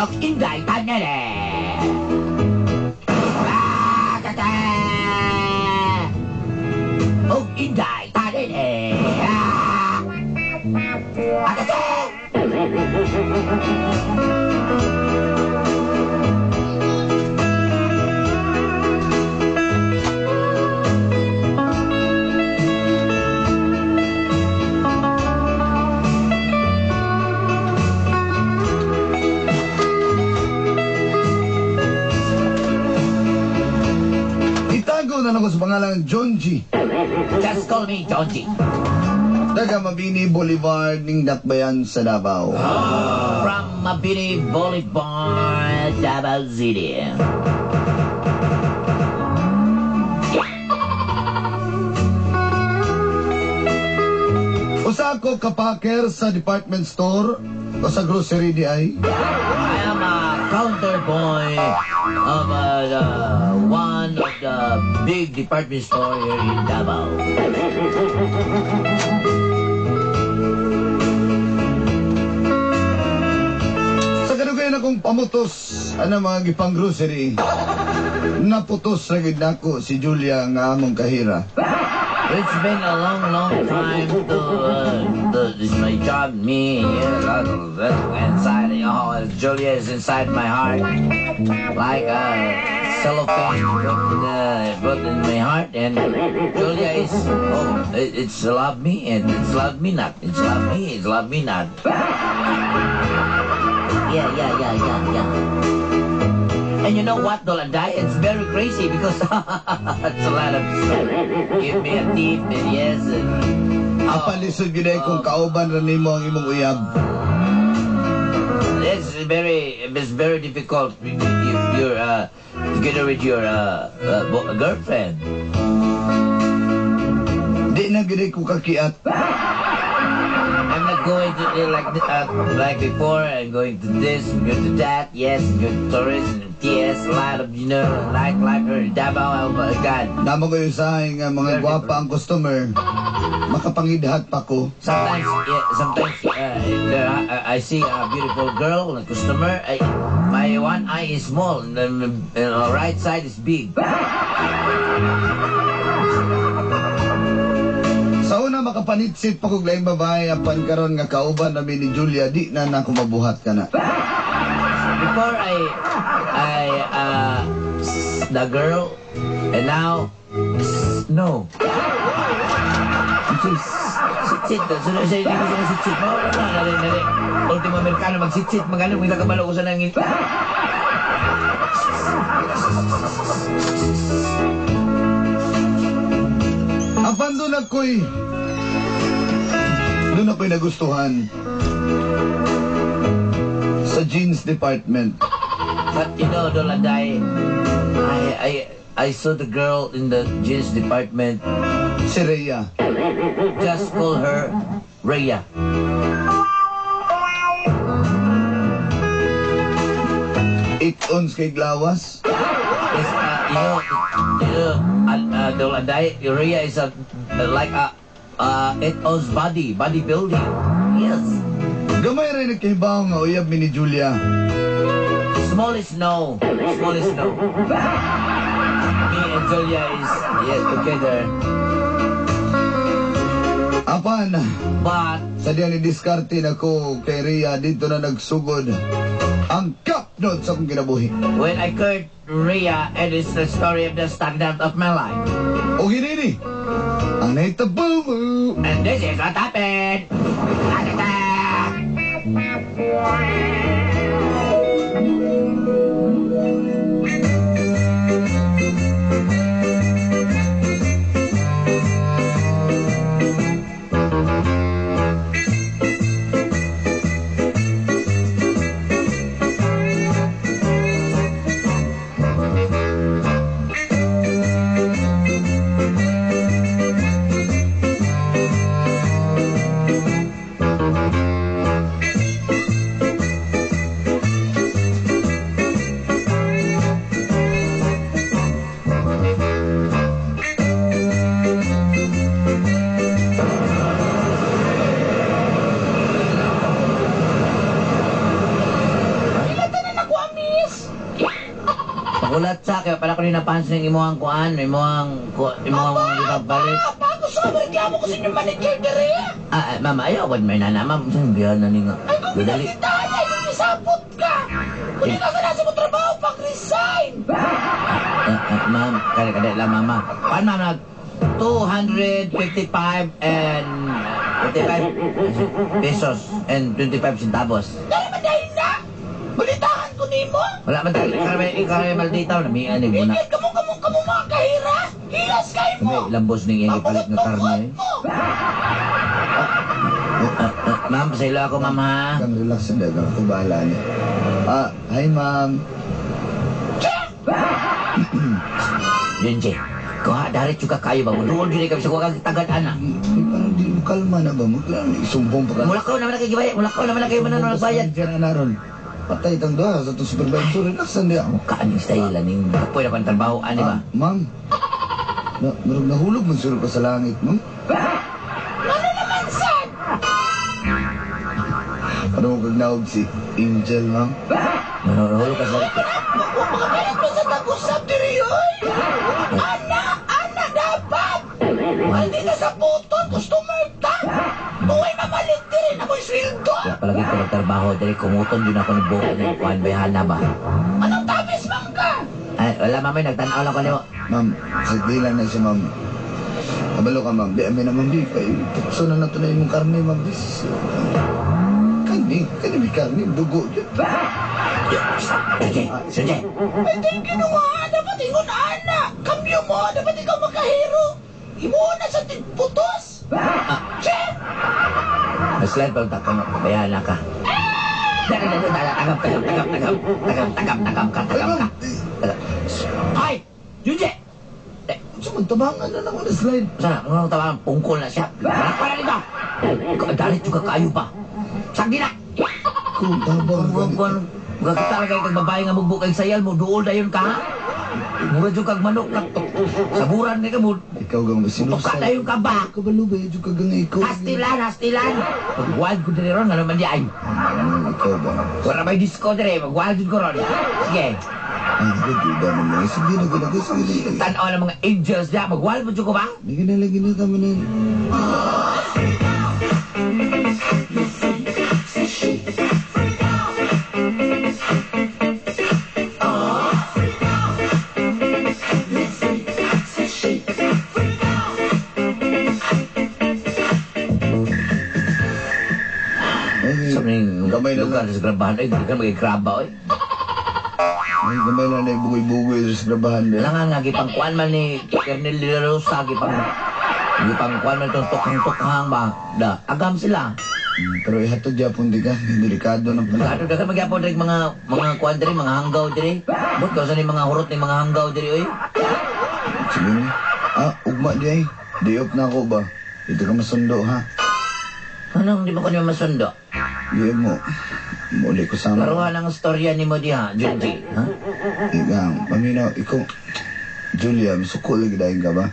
Og Inday Tanere. Ah, kaka! Og Inday Tanere. Ah! Ah, kaka! Itago na lang ko sa pangalan John G. Just call me John G. Taga Mabini Boulevard ning Dakbayan sa Davao. From Mabini Boulevard, Davao City. Usa ko kapaker sa department store o sa grocery di ay. I am a counter boy of the one of the big department store here in Davao. Sa kadugayan akong pamutos ana mga gipang grocery. Naputos ra gid nako si Julia nga among kahira. It's been a long, long time to this is my job, me here, inside. Oh, Julia is inside my heart, like a cellophane put in my heart, and Julia is, oh, it's love me and it's love me not. It's love me, it's love me not. Yeah. And you know what, Dolanday? It's very crazy because it's a lot of give me a tip and yes. And, oh, Apan lisod gyud ay kung kauban ra nimo ang imong uyab. It's very difficult if you're together with your girlfriend. Di na gyud ay ko kakiat. I'm not going to like before. I'm going to this, I'm going to that. Yes, I'm going to tourism. Yes, a lot of like her in Davao. Oh my God. Namo ko usahay nga mga gwapa ang customer. Makapangidhat pa ko. Sometimes, yeah, sometimes there, I see a beautiful girl, a customer. My one eye is small, and the right side is big. Sa una makapanitsit pa kog laing babae apan karon nga kauban nami ni Julia, di na nako mabuhat kana. Before I the girl, and now no. Sit-sit, sunod sa hindi ko sila sit-sit. No, no, no, dali, dali. Ultimo Amerikano mag-sit-sit, magano, may kabalo ko sa nangin. Apan doon ako'y nagustuhan sa jeans department. But you know, Dolanday, I saw the girl in the jeans department. Si Rhea. Just call her Rhea. 8 ounce kay glawas. It's, Dolanday, Rhea is a like a 8 ounce bodybuilding. Yes. Gamay rin nagkahibaw nga uyab mi ni Julia. Small is no. Small is no. Me and Julia is, yes, together. Apan, But sa diyan ni diskarte nako kay Rhea, dito na nagsugod ang kapnod sa akong kinabuhi. When I heard Rhea, and it's the story of the stagnant of my life. O ginini, ang nahitabo mo. And this is what happened. Ta-ta-ta! Latsa kaya pala ko ni napansin ng imuhang kuan, imuhang mga gipagpalit. Pa, gusto ka reklamo ko sa inyong manager diri. Ah, ma'am, ayaw wad may nana, ma'am. Saan biyan na ni nga? Ay, kung Dali. pinakita ay kung isapot ka. Kung di ka sa mo trabaho, pag-resign. Ma'am, kaya kada lang, mama. Paano, ma'am, nag 255 and 55 pesos and 25 centavos. Dali man dahil na. Balitahan ko nimo. Wala man tayo. Ikaw maldita. Namian eh, muna. Ingit kamo kamo kamo mga kahira. Hilas kayo mo. May lambos ning iyang ipalit nga karne eh. mo. Ma'am, pasaylo ako, ma'am, ha? Kang relax na kang ako bahala niya. Ah, hi ma'am. Junji, kuha, dari juga kayo ba? Doon dyan kami sa kuha kang tagad, ana. Ay, parang di mo kalma na ba? Magkailangan isumbong pa ka. Mula ko naman nakikibayad. Mula ko naman kayo man nagbayad. Diyan na naron. Patay itang doha sa itong supervisor. Relax na niya. Mukhaan yung style, aning kapoy na kong trabaho, ani ba? Ah, ma'am. Na, marag nahulog man siguro ka sa langit, ma'am. Ano naman, sad? Ano mo kag naog si Angel, ma'am? Nahulog ka sa Makapalit mo sa tag-usap diri, oy. Ana, ana dapat. Hindi na sa puton, customer ta. Buhay mamalit diri na mo'y sweldo. Wala palagi ko nagtrabaho, dali kumuton yun ako ng buko ng kuhan bayhana ba? Anong tabis man ka? Ay, wala mamay, nagtanaw lang ko nimo. Ma'am, sagdi lang na siya, ma'am. Kabalo ka, ma'am. Di, amin na, ma'am. Di, kay tukso na nato na imong karne, ma'am. This, kani, kani may karne, dugo dyan. Junji, Junji. Ay, di kinuha. Dapat ingon ana. Kambyo mo, dapat ikaw makahiro. Imo na sa tigputos. Che! Slide pa takam, bayhana ka. Tagam, tagam, tagam, tagam, tagam, tagam, tagam ka, Ay, tagam ma'am. ka. Ay! Junji! Sa man, tabangan na lang ako na slide. Sana, mga tawa, pungkol na siya. Wala pa na dito! Dali juga kayo pa. Sagi na! Kung tabang Kung kung gakita ra kay kag babae nga mugbok kay sayal mo, duol dayon ka, ha? Mura jud kag manok ka. Saburan ni ka mo. Ikaw gang Tuka masinusa. dayon ka ba? Kabalo ba, yung kagang ikaw. Hastilan, hastilan. Pag-wild ko diri ron, ano man di ay. Ano, ikaw ba? Wala may disco diri, mag-wild jud ko ron. Sige. Ay, good, na mo. Sige na, gud, sige na. Tan-aw ng mga angels diya, mag-wild mo jud ko ba? Lagi na, lagi na, tama na. Ay, Sa mga gamay na lugar lang. sa grabahan, ay, di ka magigraba, oy. Ay, gamay na na bugoy-bugoy sa grabahan. Wala nga nga, gipangkuan man ni Colonel De La Rosa, gipangkuan man itong tukhang-tukhang ba? Da, agam sila. Pero ihatod yapon di ka, delikado na pala. Ano dagan magyapon diri mga kuan diri, mga hanggaw diri. But kausa ni mga hurot ni mga hanggaw diri oy. Sige na. Ah, ugma di ay. Di-off na ako ba? Dito ka masundo ha. Anong di mo ko nimo masundo? Di mo. Muli ko sama. Laruan ang storya nimo diha, Junji, ha? Ikaw, paminaw, ikaw. Julia, masuko lagi dahil ka ba?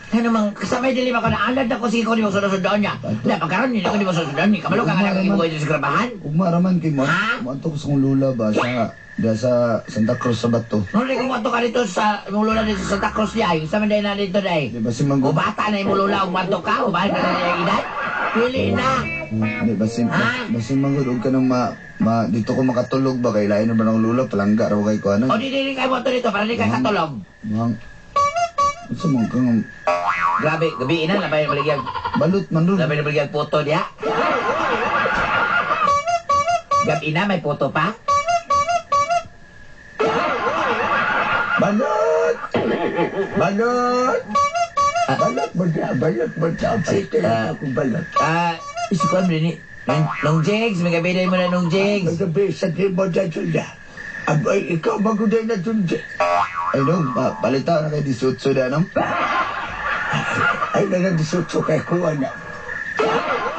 Ano mang kasabay dili ba ko na alad ako sige ko nimo sunod-sundon niya. Na pagkaron nila ko nimo sunod-sundon ni kabalo ka nga nang imo sa grabahan. Ugma raman kay mo. Ha? Muadto ko sa kong lula ba sa da sa Santa Cruz sa Bato. Nung ko mo ka dito sa imong lola dito sa Santa Cruz niya, ay sa man na dito day. Di ba si Manggo? Ubata na imong lola ug mato ka, ubahan ka na niya edad. Pili na. Di ba si Ha? ba si Manggo og ka nang ma dito ko makatulog ba kay lain na ba ng lula palangga raw kay ko ano? O di di kay mo dito para di ka katulog. Mang Unsa man kang Grabe, gabi ina labay na baligyag. balot man ron. Labay na baligyag photo diha. Gabi na may photo pa. Balot! Balot! Balot mo siya, balot mo siya. Palitin akong balot. Isukuan mo ni Nung Jigs, may gabi mo na nung Jigs. Magabi sa di mo na Julia. Abay, ikaw maguday na Julia. Ay no, palita na kay 18 da no. Ay, nagadisutso kay kuha na.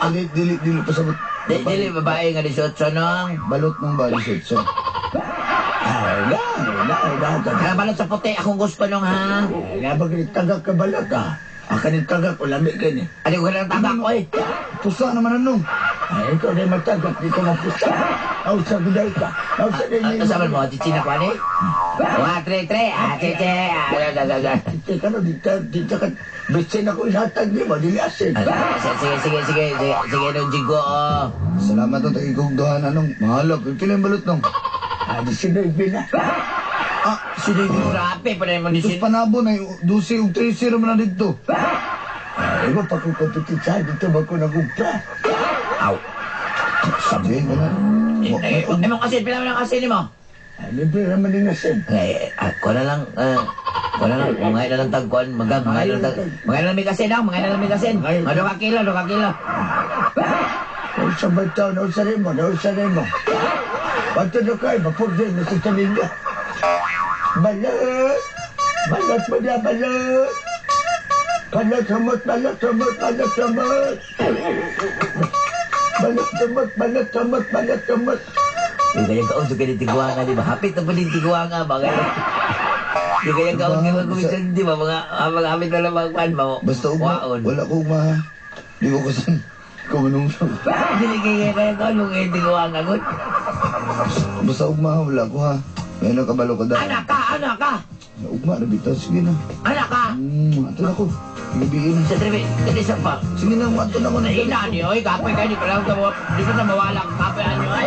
Dili dili dili pa sa Di, dili babae nga 18 nung. Balot ng ba 18. Ay, na, na, na, na. Kaya balot sa puti akong gusto nung ha. Ay, na, bagay tagak ka balot ah. Akan yung tagak, ulami ka ni. Ano ko lang tabak ko eh. Tusa naman ano. Ay, ikaw na matagak, di ka mapusa. Nausa ko dahil ka. Nausa dahil Ano sa man mo? Chichi na kuha ni? 1, 3, 3. Ah, chichi. Ah, da, da, da, da. Teka no, dito, dito ka. Bitsin ako ihatag ni mo, dili asin. Ah, Sige, sige, sige, sige, sige, nung jigo, oh. Salamat ang tagigugduhan anong mahalap. Pila yung balot nung. Ah, di sinaybi na. Ah, Sige, grabe pa na yung Ito munisin. panabo na 12 ug 13 ra man na dito. Ay, mo pa kong kompetensya, dito ba ko nagumpra? Aw. Sabihin mo na. Eh, eh, mong asin, pila mo ng asin mo. Ah, libre naman din asin. Eh, ah, kuha na lang, ah, kuha na lang, mga na lang tagkuhan, mga mga na lang tag, mga na lang may kasin, ah, mga na lang may kasin. Mga 2 kilo, 2 kilo. Nausa ba ito? Nausa rin mo, nausa rin mo. Bato na kayo, mapurdi na sa talinga. Balot! Balot mo na, balot! Balot, humot, balot, humot, balot, humot! Balot, humot, balot, humot, balot, humot. Yung kayang kaon, so kaya tiguanga, di ba? Hapit na pa din tiguanga, ba? Kaya, yung kayang kaon, kaya magkumisan, di ba? Mga, ah, mga hapit na lang mga kwan, ba? Basta ugma, Waon. wala ko ugma. Ha. Di ko kusan. Ikaw manong Dili kaya kaya kaon, mga tiguanga, good. Basta ugma, wala ko ha. May ano kabalo ka dahil. Anak ka, anak ka, Ugma na bitaw, sige na. anak ka. Ato na ko. Gabi na. Sa tribi, dali sa pa. Sige na, ato na ko na. Ina niyo, oy, kapoy kayo, di pa lang ka, di pa na mawala ang kapoy anyo, ay.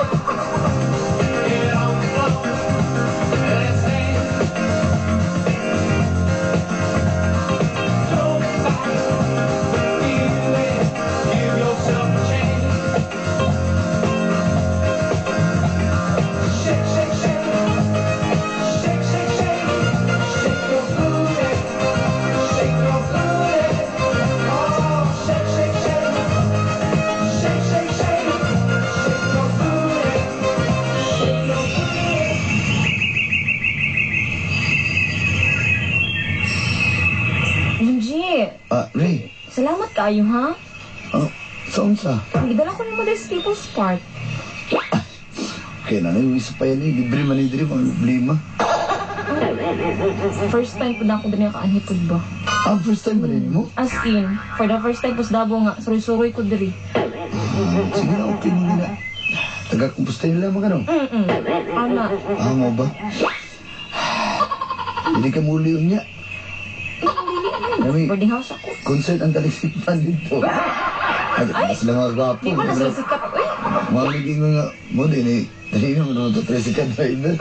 Junji, Ah, Ray. salamat kaayo ha. Ah, sa unsa? Gidala ko nimo sa People's Park. Kaya na, yung isa pa yan eh. Libre man eh, diri, mga problema. First time po na ako din nakaanhi pud ba. Ah, first time ba rin mo? As in, for the first time po sa Davao nga, suroy-suroy ko diri. Ah, sige na, okay mo nila. Taga-Compostela lamang ano? Ana, Ah, mo ba? Hindi ka muli yun niya. Kami, boarding house ako. concert ang talisipan dito. Ay, ay, sila mga gwapo. Di ba na sila sikat? Uy, Mga magiging mga, mo din eh. Dali naman naman ito, tricycle driver.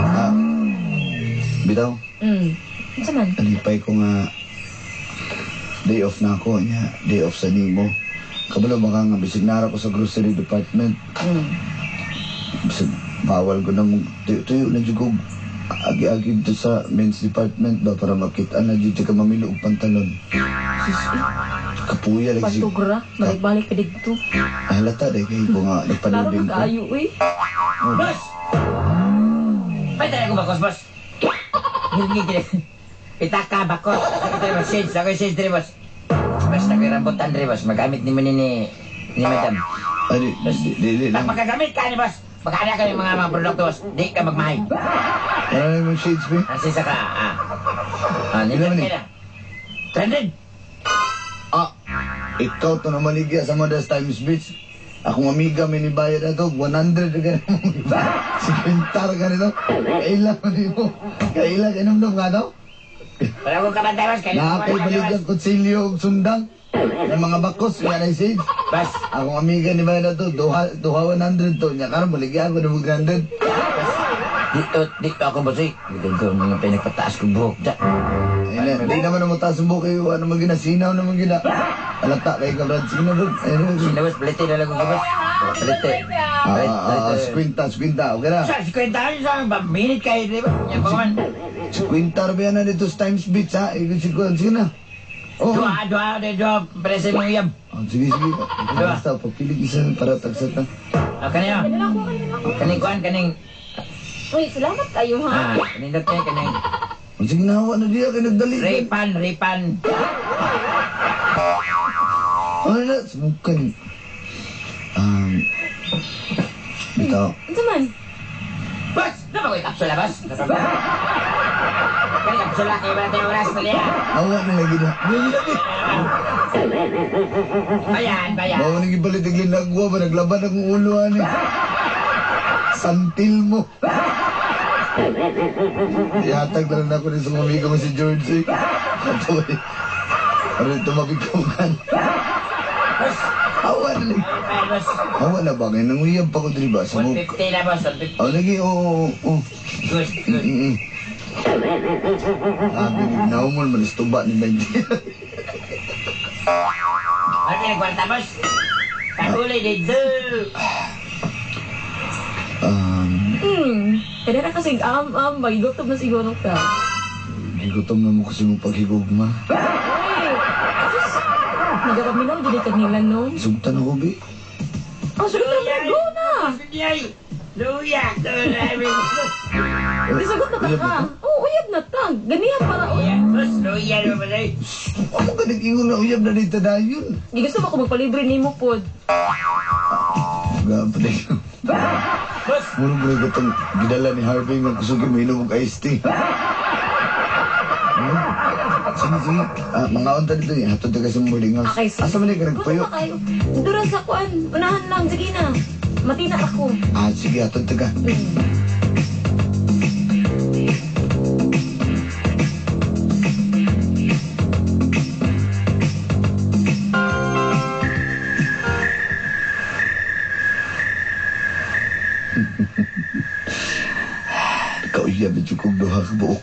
Ah, bitaw, Unsa man? alipay ko nga day off na ako niya, day off sa nimo. Kabalo baka nga bisig nara ko sa grocery department. Bisig bawal ko na mong tuyo-tuyo na jud ko agi-agi dito sa men's department ba para makita na jud ka mamilo og pantalon. Sus, eh, Kapuya lagi si pantugra, balik-balik pa dito. halata day kay ko nga Klaro nagpanubing na ko. kaayo, uy. Boss! May tayo ko bakos, boss. Hindi, gini. Pitaka, bakos. Ako tayo, boss. Shades, ako yung shades, diri, boss. Basta ko yung rambutan, diri, boss. Magamit ni mo ni ni, ni madam. Ay, di, di, di, di, Pag lang. magagamit ka ni boss, pagkaana ka ng mga mga produkto, boss, di ka magmahay. Ano na yung shades, be? Ang sisa ka, ah. Ah, Ilan nindot man eh? ka na. 300! Ah, ikaw to na maligya sa Mothers Times Beach. Akong amiga may nibayad na to, 100 na ganun mo. Si Quintar ganito. Kaila mo niyo. Kaila ka nung nga daw. Wala akong kabantay, boss. Kailan Na ko ako'y wala ka, baligyan kutsilyo og sundang. Ng mga bakos, yan ay shades. boss. Boss, Akong amiga ni bayad na to, duha, duha 100 to. Nya karon maligyan ko ng 100. dito, dito ako, boss, eh. Bigyan ko mga pinagpataas kong buhok. Diyan. Ayun na, di naman mo taas ang buhok kayo. Ano man gina, sinaw naman gina. Alata kay ka Brad, sinaw doon. Ayun na. Sino, boss? Palite na lang ko, boss. Palite. Ah, Palite, ah, ah, palite. squinta, squinta. Okay na. Sa 50 anos, sa ba, minute kayo, di ba? Yan pa man. Si Quintar ba yan na dito sa Times Beach, ha? Ibig si Quintar, sige na. Oo. Dua, dua, dua, dua, presa mo yam. Oh, sige, sige. Basta, pagpilig isa para tagsat na. Ah, kanina. Kanila ko, kanila ko. Kaning kuan, kaning, Uy, salamat kayo ha. ah, kaning dot kayo, kaning Oh, sige na, hawa na diya, kayo nagdali. Raypan, Raypan. Ano na, sumukan. Bitaw. Unsa man? Boss, na ba ko kapsula, boss? Kani kapsula kay wala tayo oras na niya. Awa na lagi na. Lagi lagi. Bayan, bayan. Mao nang ibalit ang linagwa ba naglaban akong ulo ani. Santil mo. Ihatag na lang ako ni sa mga amigo mo si George eh. Ato eh. Aron tumabig ka kan. Awa na lagi. Bayan, boss. Awa na ba? Kaya nanguyab pa ko diri ba? Sa mukha. 150 na, boss. 150. Oh, lagi, oo, oo, oo. Good, good. Sabi ni Naumol, manistuba ni Benji. Ano yung kwarta, boss? Pahuli dito. Kaya na kasi am magigutom na siguro ka. Gigutom na mo kasi mong paghigugma. Uy, sus, nagapaminaw dyan kanila no. Sugtan ako, bi. Oh, sugot na, go na. Luya! Di sugot na ta ka. Oo, uyab na ta. Ganihan para uy. Boss, luya naman eh. Amo ka nag-ingon na uyab na dito dayon. Di gusto ba ko magpalibre nimo pod? Gapatay. Boss! Murong mo itong gidala ni Harvey nga kusog yung mainom og iced tea. Sige, sige. Ah, mga unta dito eh. Hatod ka sa boarding house. Okay, sige. Asa man ka nagpayo? Gusto pa kayo. Dura sa kuan. Unahan lang, sige na. Matina ako. Ah, sige, hatod ka. Kauya, medyo kong duha ka buok.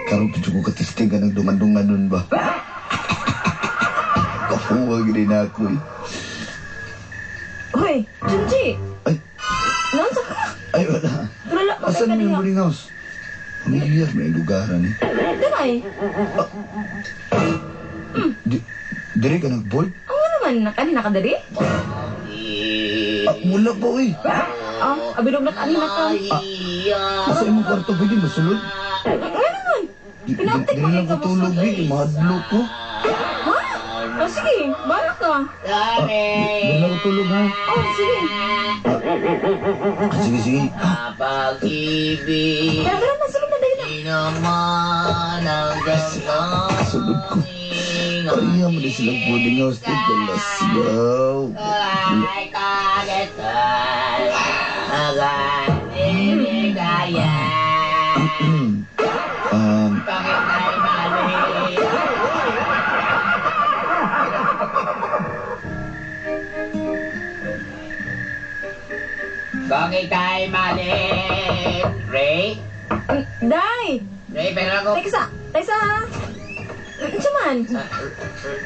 Karon medyo ko katisting ka ng dungan-dungan nun ba? Kapuwag rin ako eh. Hoy, Junji. Ay, Naunsa ka? ay wala. Tulala pa Asan ka mo yung diha. boarding house? Pamilyar may lugaran eh. Danay. Diri ka nag-board? Ang ano naman, kanina ka dali? Ah, mula pa uy. Ah, abilog na kanina ka. Asa imong kwarto pwede masulod? Ano naman? Pinaptik Diri pa lang kayo ko tulog ka eh. Mahadlok ko. Ha? Oh, sige, bahala ka. Diri lang ko tulog ha. Oh, sige. Ah, sige, sige. Pag-ibig Tara, tara na, sulod na dahil na. Di naman ang Sulod ko. Kaya mo na silang boarding house. Teka, let's go. Ay, kagetan Nagaliligaya Bakit tayo mali? Bakit tayo mali? Ray? Day! Ray, pero ako... Teka, teka ha? Unsa man?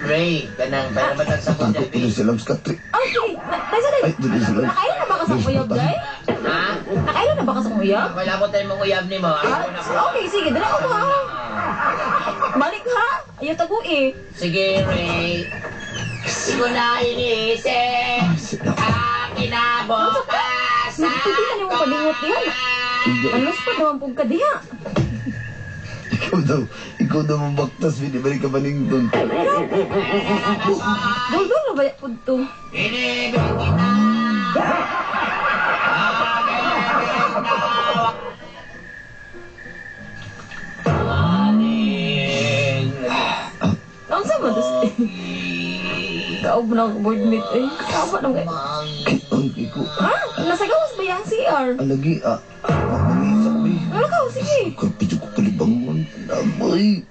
Ray, kanang pero ba't ang sabon Takot ko na silang skatri. Oh, sige. Teka, Ay, dili sila. Nakailan na ba ka sa uyab, Day? Ha? Nakailan na ba ka sa uyab? Wala mo tayo mong uyab ni mo. Ah, okay, sige. Dala ko ha. Balik ha. Ayaw tagui. Sige, Ray. Di ko na iniisip ang kinabukasan. Nagpipili na niyong palingot diha. Alos pa daw ang pugka diha. Ikaw daw mabaktas, binibalik ka banington. Dul-dul na ba pud to? Inibig kita. Ang sama to? Kaob na ang board meet eh. Kaob na kayo. Ay, iko. Ha? Nasa gawas ba yung CR? Alagi, ah. Mangisa ko eh. Ano ka? Sige. Kapit ko palibangon. Amoy.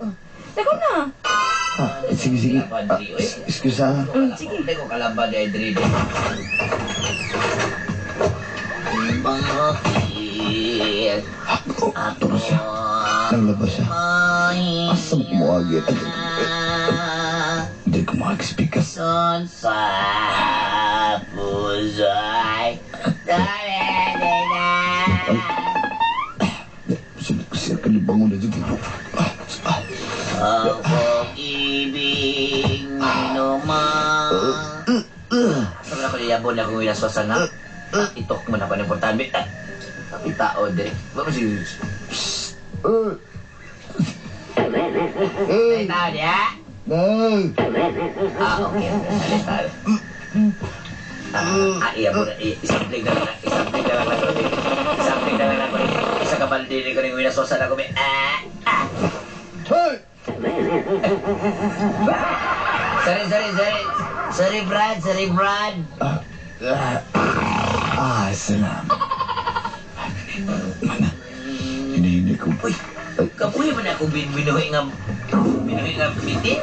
Teka na. Ah, sige, sige. Ah, excuse ah. Sige. Hindi ko kalaba dahil diri. Bakit Oh, turo siya. Naglabas siya. Asa mo kumuagi? Ay, hindi ko makakspikas. Sa puso'y Sabi ko siya, kalibangon na dyan ko. Ah, ah. Ang pag-ibig naman. Sabi na ko niyabon na kung inaswasan na. Itok mo na pa ng importante. Tapi tao dire. Ba si Ay, tao niya? No! Ah, okay. Ay, tao. Ah, iya mo na. Isampling na lang. Isampling na lang ako. Isampling na lang ako. Isa ka balde ko ning inaswasan ako. Ah. Hoy! Sorry, sorry, sorry. Sorry, Brad. Sorry, Brad. Ah, salamat. Mana, hinihini ko. Uy, kapuyo man ako binuhi nga bitin.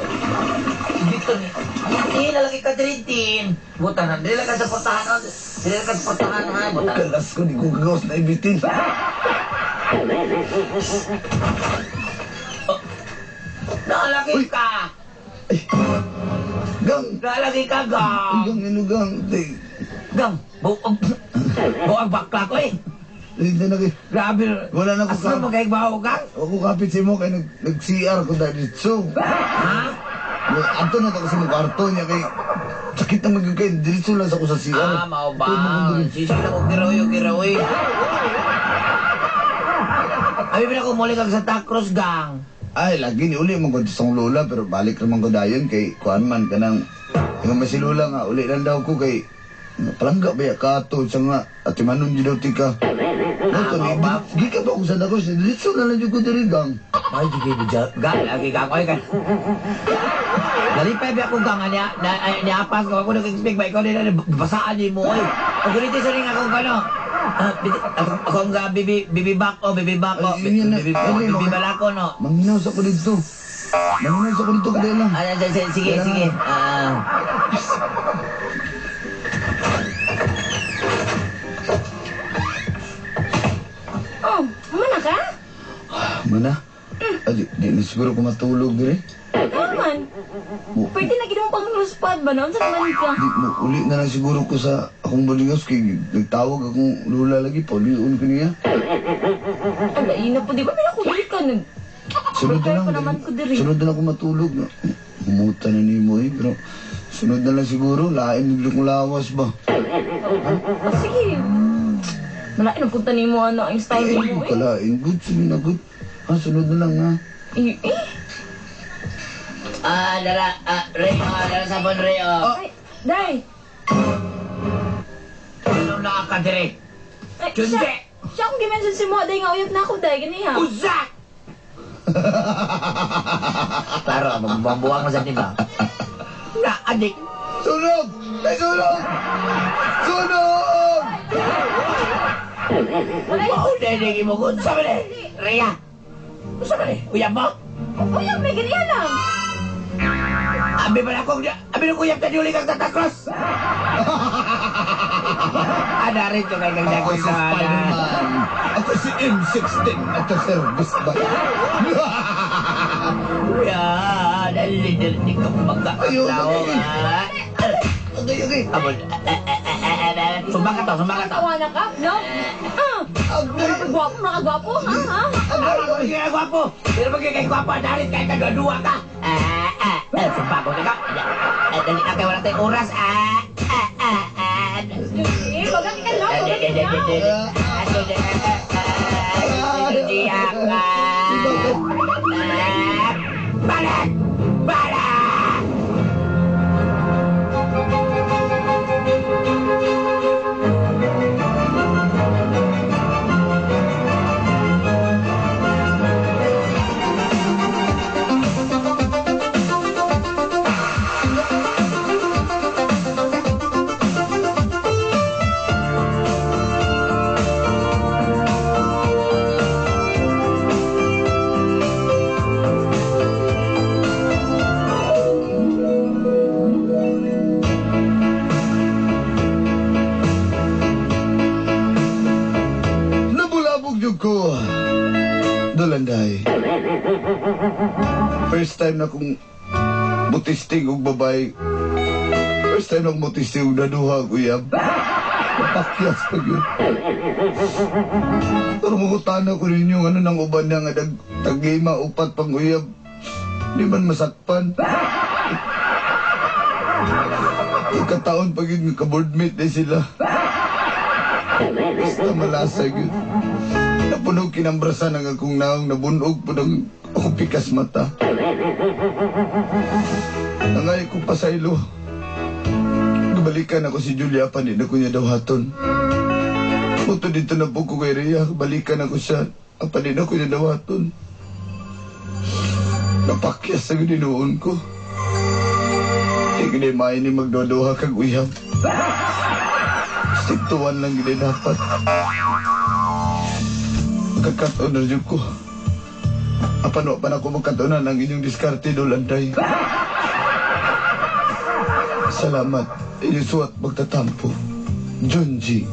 Bitin. Bitin, lalaki ka drintin. Butan na, dili lang ka sa portahan. Dili lang ka sa portahan, ha? Butan. Kalas ko, di ko kagawas na ibitin. Nalaki ka! Ay, gang! Nalaki ka, gang! Ay, gang, ano gang? Di, Gang, buong... Buong bakla ko eh. di na kayo. Grabe. Wala na ko Asa mo kay bawo, gang? Ako kapit sa imo kay nag-CR ko dahil dito. Ha? Ato na ako sa mga kwarto niya kay sakit na magiging kay diretso lang sa ko sa CR. Ah, mao ba? Tuod mo kong diri. Sisi lang ko kiroy, kiroy. Abi pa ako muli kag sa Tacros, gang. Ay, lagi ni uli man ko sa akong lola pero balik naman ko dayon kay kuan man kanang ingon man si lola nga uli lang daw ko kay palangga ba ya kato siya nga ati manon jud daw tika. Ah, mao ba? Gikan pa ako sa Tacros, diretso na lang jud ko diri gang. Ay, di kayo dyan. Gang, lagi gang. Oy, gang. Nalipay ba ako gang, niya, na, ay, niapas ko. Ako nag-expect ba, ikaw nila, basaan ni mo, oy. Ang ganito sa ring akong kano. Ako ang bibi, bibi back o, bibi back o, Ay, yun na. bibi, Ay, bibi balako, no. Manginaw sa ko dito. Manginaw sa ko dito kadai lang. Ay, ay, ay, sige, sige. Ah. Oh, mana ka? Mana? Ay, di na siguro ko matulog diri. Naman. Pwede na gid mo pang luspad ba noon sa naman ka? Di, mo, uli na lang siguro ko sa akong boarding house kay nagtawag akong lula lagi, paulion ko niya. Ala, ina po, di ba pinakuli ka nag... Sunod na lang, pa naman ko diri. sunod na lang ako matulog. Humuta na nimo eh, pero sunod na lang siguro, lain bigla kong lawas ba. Oh, sige. Malain ang punta nimo ano ang style Ay, mo eh. kalain, good, sige na good. Ha, sunod na lang ha. Eh, eh. Ah, dara, ah, Ray, ah, dara sa bon, Ray, oh. Ay, day. Ano na ka dire? Ay, Chundi! siya akong gimension si mo, day nga uyab na ako, day, gani ha. Usa! Klaro, magbubuang mo sa diba? Na, adik. Sunog! Ay, sunog! Sunog! Wow, dede mo kung sa mali. Rhea! Sa mali, uyab mo? Uyab, may ganihan lang. Abi man ako, abi nung uyab ka uli kang tatakros. Ada rin to kay kang Ako si Spider-Man. Ako si M16 at the service ba? Ya, dali ka Ayun, magkakatao. Okay. Okay, okay. Abon, sumba ka to, sumba ka to. Tawa na ka, no? Ah, Agay! gwapo, nakagwapo, ha, ha? Agay! Ay, gwapo. Pero pag kay gwapo, dalit kahit nagduwa ka. Sumba ko na ka. Dali na kayo, wala tayong oras. Eh, baga ka lang, baga ka lang. Balik! Balik! Nabulabog jud ko. Dolanday. First time na kong mutisting og babae. First time na kong mutisting og naduha og uyab. Napakyas pa yun. Pero mangutana ko ninyo ano nang uban niya nga taglima upat pang uyab. Di man masakpan. Pagkataon pag yun nga ka-boardmate na sila. Basta malasa yun. Napunog kinambrasan ang akong naong nabunog po ng akong pikas mata. Nangay ko pasaylo. Balikan ako si Julia pa, di na ko niya daw haton. Muto dito na po ko kay Rhea, balikan ako siya. Apa di na ko niya daw haton. Napakyas sa gininuon ko. Di gini may ni magdodoha kag uyab. Stick to one lang gini dapat. Magkakataon na jud ko. Apan wa pa na ko magkatunan ang inyong diskarte, Dol Anday. Salamat. Inyong suwat magtatampo. Junji.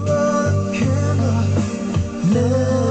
Never